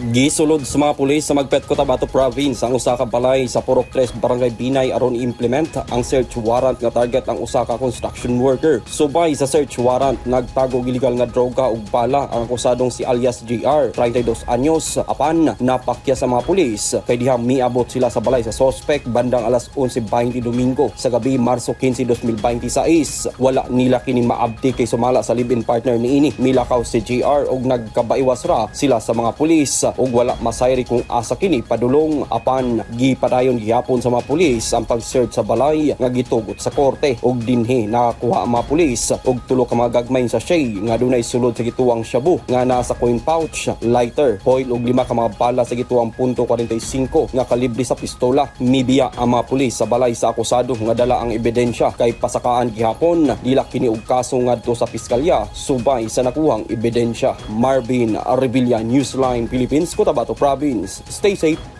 Gisulod sa mga pulis sa Magpet, Cotabato Province ang usa ka balay sa Purok 3, Barangay Binay aron i-implement ang search warrant nga target ang usa ka construction worker. Subay sa search warrant, nagtago og illegal nga droga ug bala ang akusadong si alias GR, 32 anyos, apan napakya sa mga pulis kay diha miabot sila sa balay sa suspect bandang alas 11:20 Domingo sa gabi, Marso 15, 2026. Wala nila kini maabti kay sumala sa live-in partner niini. Milakaw si GR og nagkabaiwas ra sila sa mga pulis ug wala masayri kung asa kini padulong, apan gipadayon gihapon sa mga pulis ang pag-search sa balay nga gitugot sa korte ug dinhi nakakuha ang mga pulis og tulo ka mga gagmay sachet nga dunay sulod sa gituwang shabu nga naa sa coin pouch, lighter, foil ug lima ka mga bala sa gituwang .45 nga kalibre sa pistola. Mibiya ang mga pulis sa balay sa akusado nga dala ang ebidensya kay pasakaan gihapon nila kini og kaso ngadto sa piskalya subay sa nakuhang ebidensya. Marvin Revilla, Newsline Philippines, Cotabato Province. Stay safe.